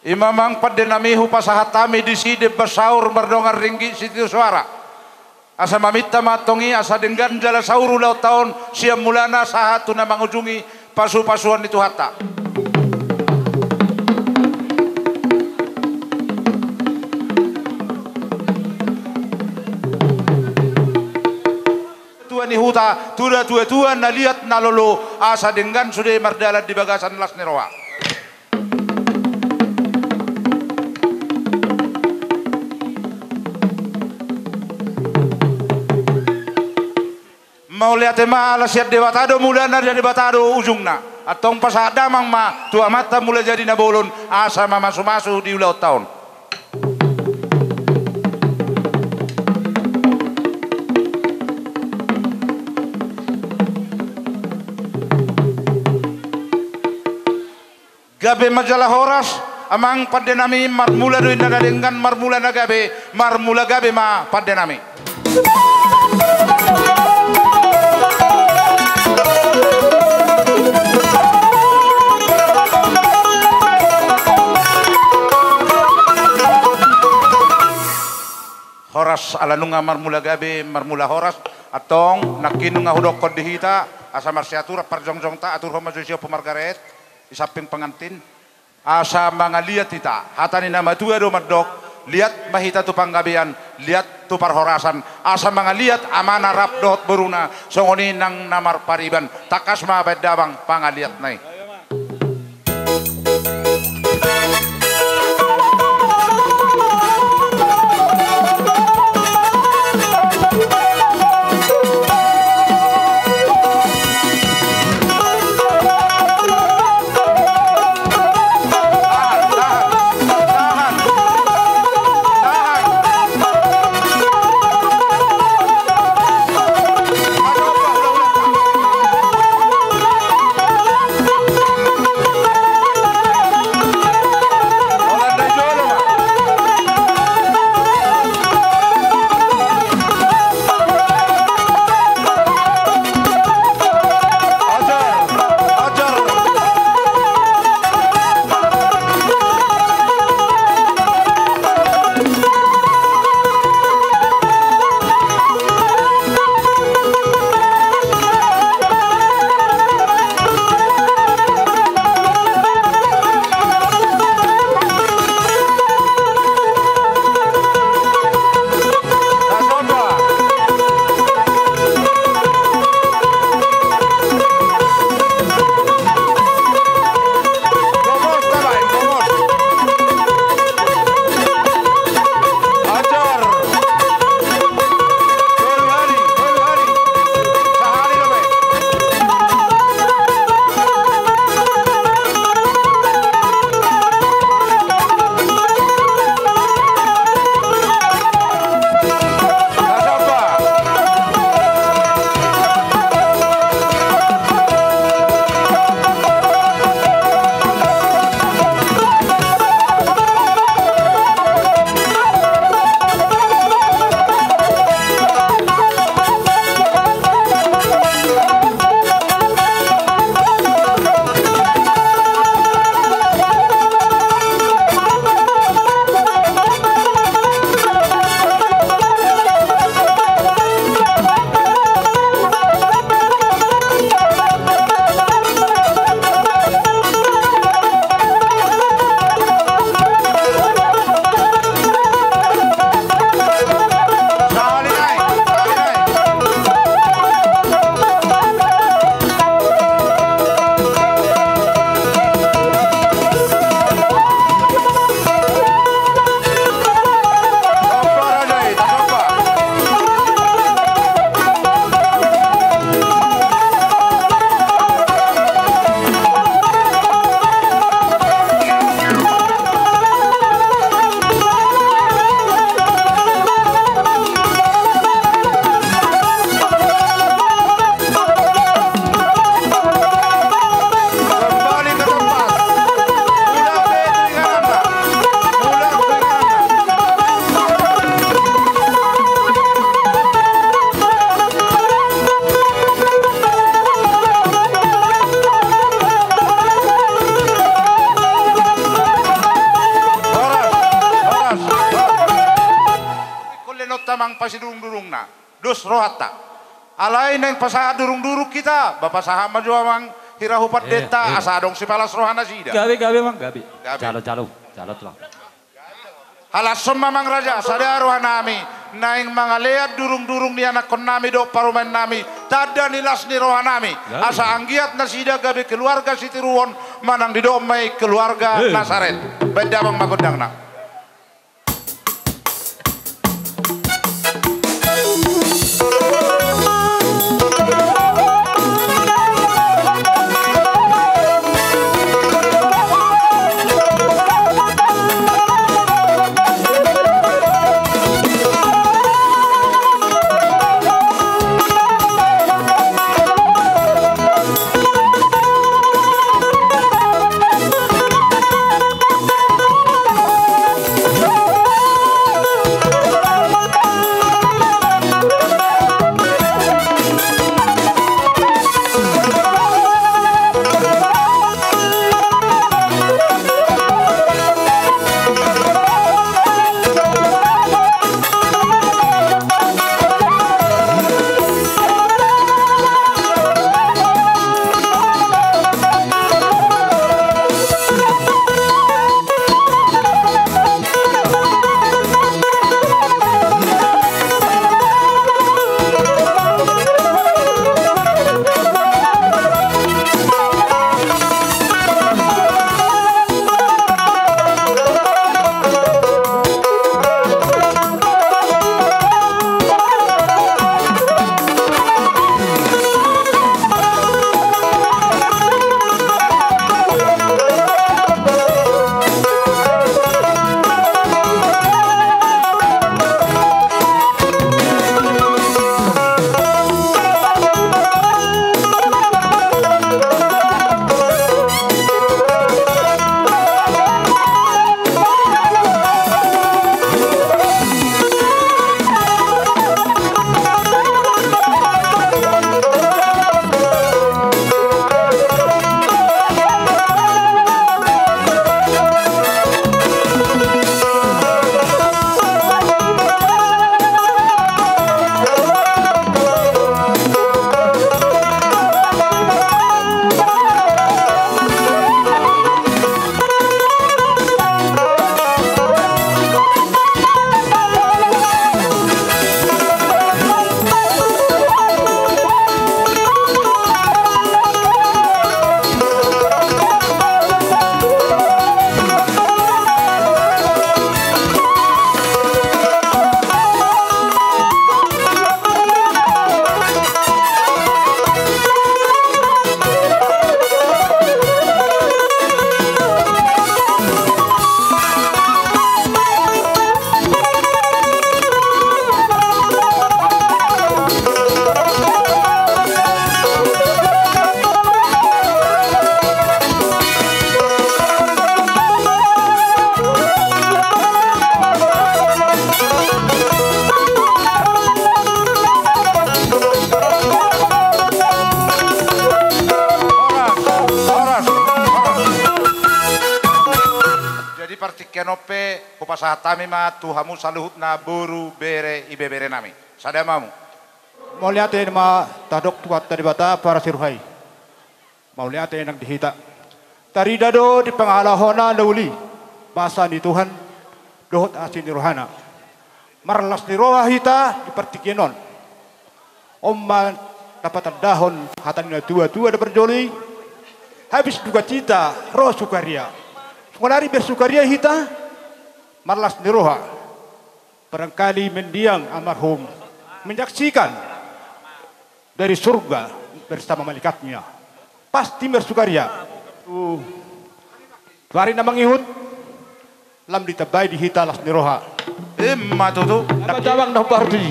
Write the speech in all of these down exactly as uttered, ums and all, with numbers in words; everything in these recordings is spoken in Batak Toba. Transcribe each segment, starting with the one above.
I ma amang pande nami hupasahat hami disi demban saur mardongan ringgit sitio soara. Asa maminta ma antong i asa denggan jala saur ulaonta on sian mulana sahat tu na mangujungi pasupasuan ni Tuhanta. Tua ni huta, tu da tuatua na liat na lolo, asa denggan sude mardalan di bagasan las ni roha. Mauliate ma ala sian Debata do mulana, Debata do ujungna. Antong pasahat damang ma tu Amanta Mulajadi Na Bolon asa mamasumasu di ulaonta on. Gabe ma jala horas, amang pande nami, marmula do inna na denggan, marmula na gabe, marmula gabe ma pande nami. Horas, ala nunga marmula gabe, marmula horas, antong nangkin nunga hudokkon di hita, asa marsiaturan parjongjongta, aturhon ma jo si Ompu Margaret, di samping pengantin. Asa mangaliat hita, hata ni na matua do mandok, liat ma hita tu panggabean, liat tu parhorasan, asa mangaliat amana rap dohot boruna, songon i nang na marpariban, tangkas ma baen damang pangaliatna i. Amang pasidurung-durungna, dos rohanta. Alai naeng pasahat durung-durung hita, ba pasahat ma jo amang hira hu pandita, eh, eh, asa adong sipalas roha nasida. Gabe, gabe, amang, gabe. Gabe. Jalo, jalo, jalo, tulang. Halashon ma, amang raja, sada rohanami, naeng mangalean durung-durung ni anakkonnami dohot parumaennami, tanda ni las ni rohanami. Gabe. Asa anggiat nasida gabe keluarga sitiruon, manang didok ma i keluarga, eh, na saret. Baen damang ma gondangna. Horas, horas, horas. Jadi partingkian on pe hupasahat hami ma tu hamu saluhutna boru, bere, ibeberenami. Sada ma hamu. Mauliate ma tadok tu Tuhanta Debata parasi roha i. Mauliate nang di hita. Tarida do di pangalahona na uli basa ni Tuhan dohot asi ni rohana. Marlas ni roha hita di partingkian on. On ma na patandahon hata ni na tua-tua na parjolo i: Habis dukacita ro sukaria. Sonari bersukaria hita, marlas ni roha. Barangkali mendiang almarhum, menyaksikan dari surga bersama malaikatnya. Pasti bersukaria. Tu, tu ari na mangihut, lam ditambai di hita las ni roha. Ima tutu. Nama jawab na parti.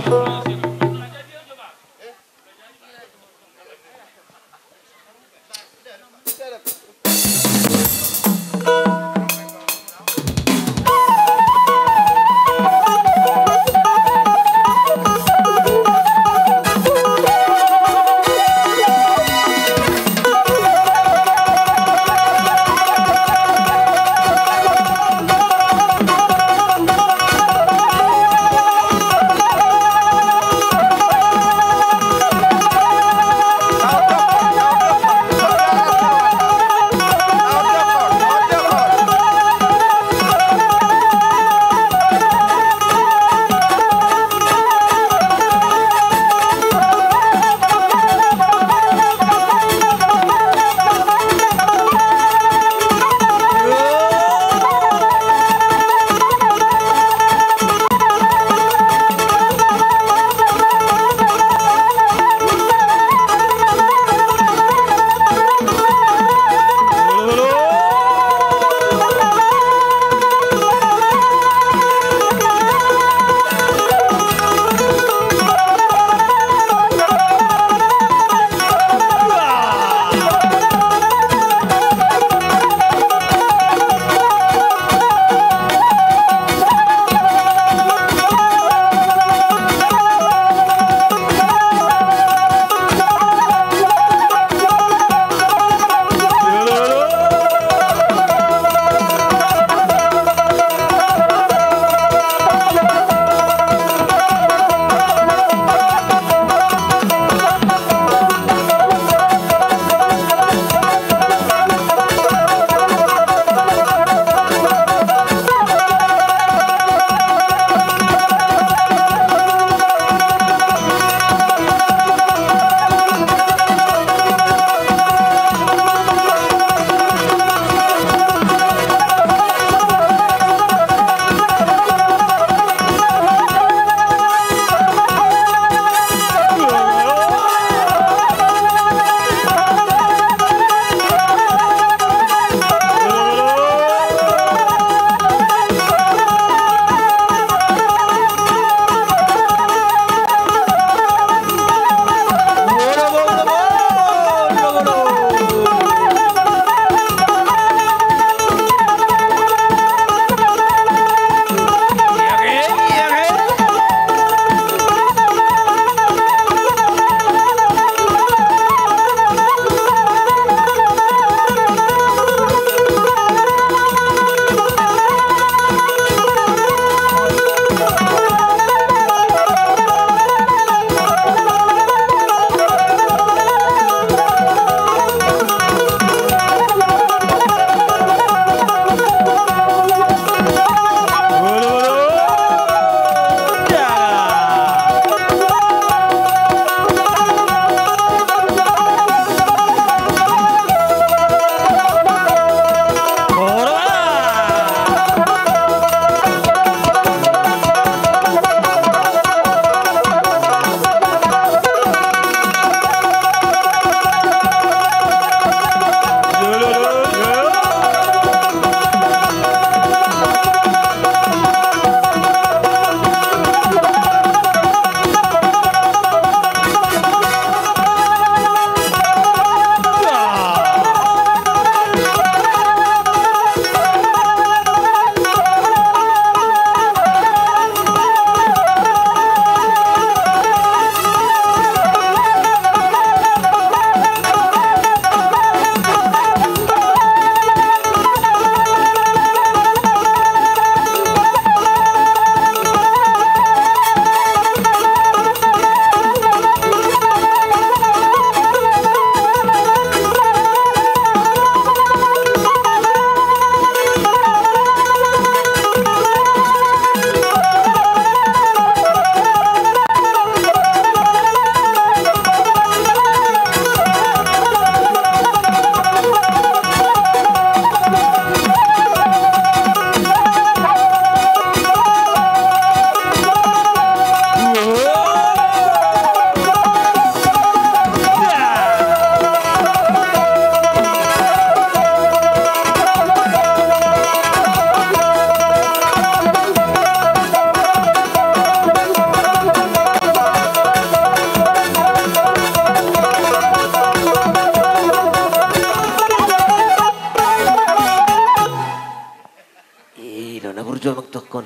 Mangtukkon.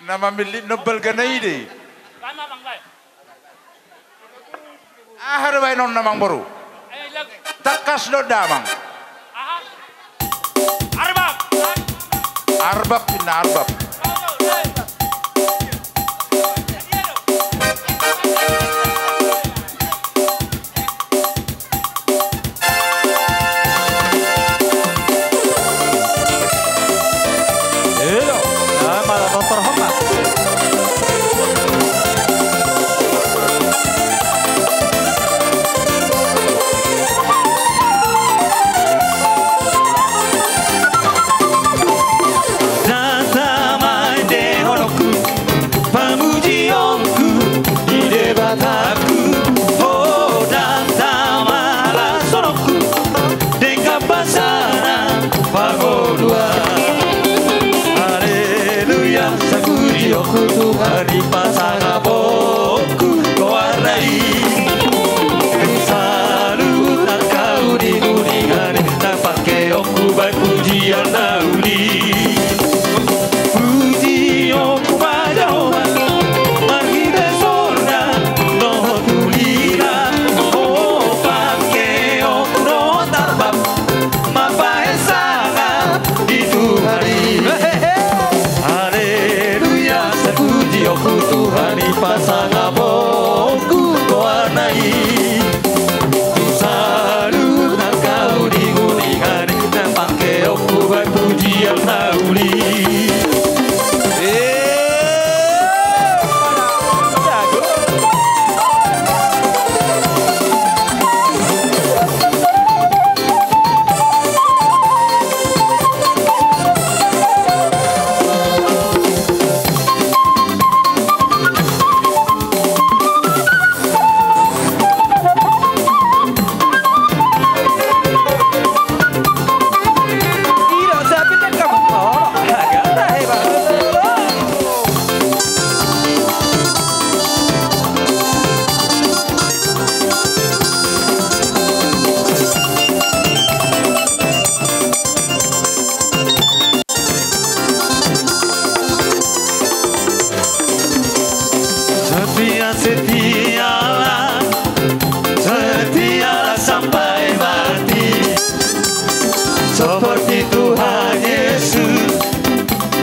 Na mamillit non balgana i do i. Aha do baenonna, amangboru? Tangkas do damang. Aha? Arbab. Arbab, ninna, arbab. Ndang tama ende honokku, pamujionku di Debataku. O, ndang tama las honokku, denggan basana pangoluan. Haleluya, sai pujionku Tuhan di pasangapon goarna i. Saluhut angka uninguningan i, na pangkeonku baen pujian na uli. Pujionku ma Jahowa, marhite sorga dohot ulina. O, pangkeonku dohot arbab, mambahen sangap di Tuhan i. Haleluya, sai pujionku Tuhan di pasangaponku goarna i. Saluhut angka uninguningan i, na pangkeonku baen pujian na uli. Setia, setialah, setialah sampai mati. Seperti Tuhan Yesus,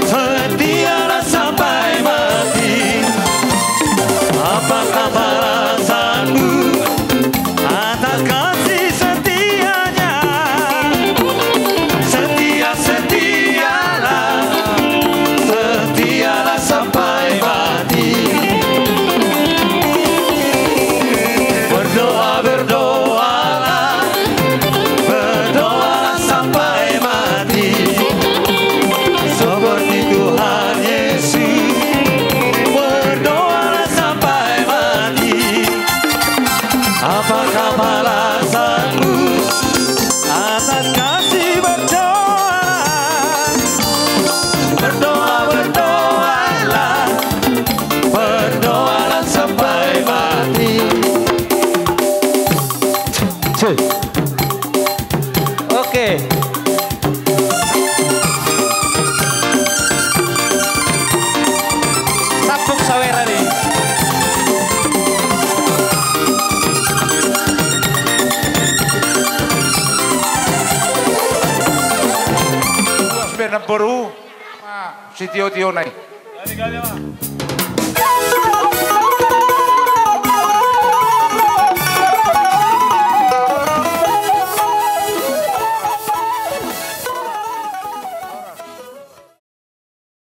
setialah sampai mati. Apakah balasanmu atas kasih setianya? Setia, setialah, setialah sampai mati. Berdoa, berdoalah, berdoalah sampai mati. Seperti Tuhan Yesus, berdoalah sampai mati. Apakah balasanmu atas kasih? Berdoalah, berdoa, berdoalah, berdoalah sampai mati. Oke. Sampuk saweran i. Luas be namboru. Sitio-tio nai.